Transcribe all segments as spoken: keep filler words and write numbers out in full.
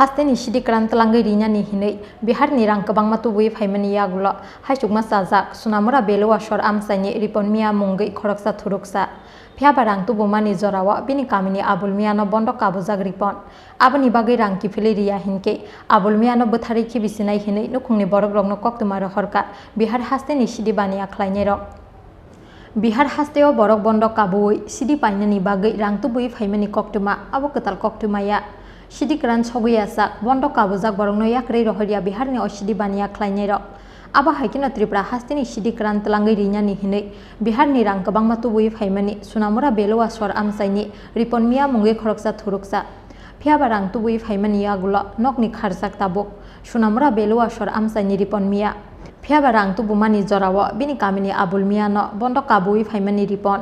Hasteni sidi kwran twlangwi rinani hinwi Biharni rang kwbangma tubui phaimani yagulo haichukma chajak Sunamura Beluwa sor amchaini Ripon Miya mungwi khoroksa thuruksa. Phiyaba rang tubumani jorao bini kamini Abul Miyano bondo kabujak Ripon. Aboni bagwi rang kiphilwi riya hinkhe Abul Miyano bwtharwi khibisinai hinwi nukhungni borokrokno koktwma rohorkha Bihar hasteni sidi baniya khlainairok. Bihar hasteo borok bondo kabuwi sidi painani bagwi rang tubui phaimani koktwma, abo kwtal koktwma ya. Sidi kwran sogwi yachak, bondo kabujak borokno yakrwi rohorya Biharni o sidi baniya khlainairok. Abo hai kheno Tripura hasteni sidi kwran twlangwi rinani hinwi Biharni rang kwbangma tubui phaimani Sunamura Beluwa sor amchaini Ripon Miya mungwi khoroksa thuruksa. Phiyaba rang tubui phaimani yagulo nokni kharjak tabuk Sunamura Beluwa sor amchaini Ripon Miya. Phiyaba rang tubumani jorao bini kamini Abul Miyano bondo kabuwi phaimani Ripon.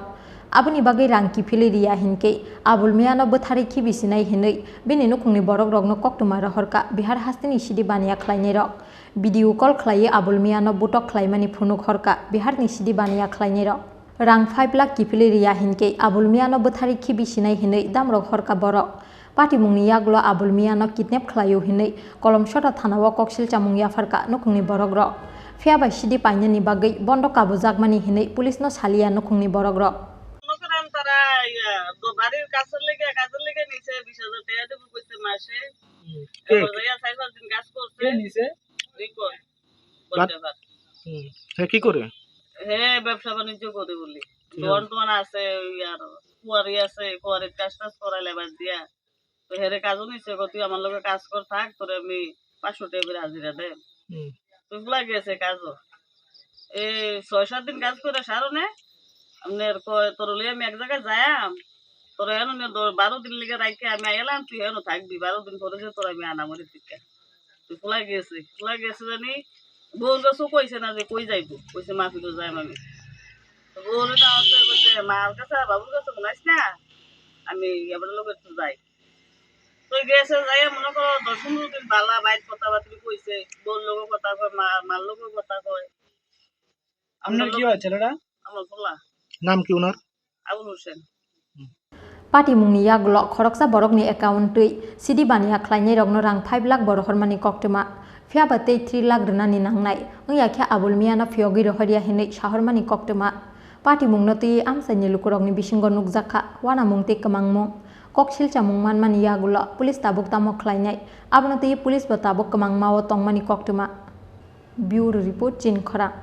Aboni bagwi rang kiphilwi riya hinkhe Abul Miyano bwtharwi khibisinai hinwi bini nukhungni borokrokno koktwma rohorkha Bihar hasteni sidi baniya khlainairok. Video call khlaiwi Abul Miyano butok khlaimani phunuk horkha Biharni sidi baniya khlainairok. Rang five lakh kiphilwi riya hinkhe Abul Miyano bwtharwi khibisinai hinwi damrok horkha borok. Patimungni yagulo Abul Miyano kidnap khlaio hinwi Kolomsora thanao koksil chamung yapharkha nukhungni borokrok. Phiyaba sidi painani bagwi bondo kabujakmani hinwi police no saliya nukhungni borokrok. মনে করেন তারা, ইয়া, তো বাড়ির কাজের লেগে, কাজের লেগে নিছে বিশ হাজার টাকা দেবো কইছে মাসে। হুম। কে? এবার যাইয়া চার পাঁচ দিন কাজ করছে। কে নিছে? রিপন। বাট-, বলতে পারে। হুম। হ্যাঁ, কি করে? হ্যাঁ, ব্যবসা বাণিজ্য করে বলি। ঠিক আছে। দোকান টোকান আছে, ওই আর কুয়ারি আছে, কুয়ারির কাজ টাজ করাইলে বাদ দিয়া। তো হেরে কাজও নিছে, কয়, "তুই আমার লগে কাজ কর, থাক, তোরে আমি পাঁচশো টাকা করে হাজিরা দেন।" হুম। তো ফুলা গেছে কাজও। এই ছয় সাত দিন কাজ করে সারনে, আপনার কয়, "তোর লইয়া আমি এক জায়গায় যাইয়াম, তোর এনো নিয়ে দশ বারো দিন লেগে রাখে আমি এলাম, তুই এনো থাকবি, বারো দিন পরে যে তোর আমি আনাম ওর দিকে।" তো ফুলা গেছে, ফুলা গেছে জানি, বউর কাছেও কইছে না যে কই যাইবো, কইছে, "মাহফিলও যাইম আমি।" তো বউরে দাওয়াত করে কইছে, "মার কাছে আর বাবুর কাছে মনে হয় না, আমি এবার লোকের তো যাই।" তো গেছে যাইয়া মনে করো দশ পনেরো দিন বালা বাইর কথাবার্তা কইছে, বউর লগে কথা কয়, মা, মার লগে কথা কয়। আপনার কি হয় ছেলেটা? আমার পোলা। নাম কি ওনার? আবুল Hossain. Patimungni yagulo khoroksa borokni account twi sidi baniya khlainairokno rang five lakh bo rohormani koktwma, phiyaba tei three lakh rwnani nangnai wngya khe Abul Miyano phiyogwi rohorya hinwi sahormani koktwma. Patimungno twiwi amchaini lukurokni bisingo nukjakha uanamung tei kwmangmung. Koksil chamung manmani yagulo police tabuk tamo khlainai, abono twiwi police bo tabuk kwmangmao tongmani koktwma. Bureau Report, Chini Khorang.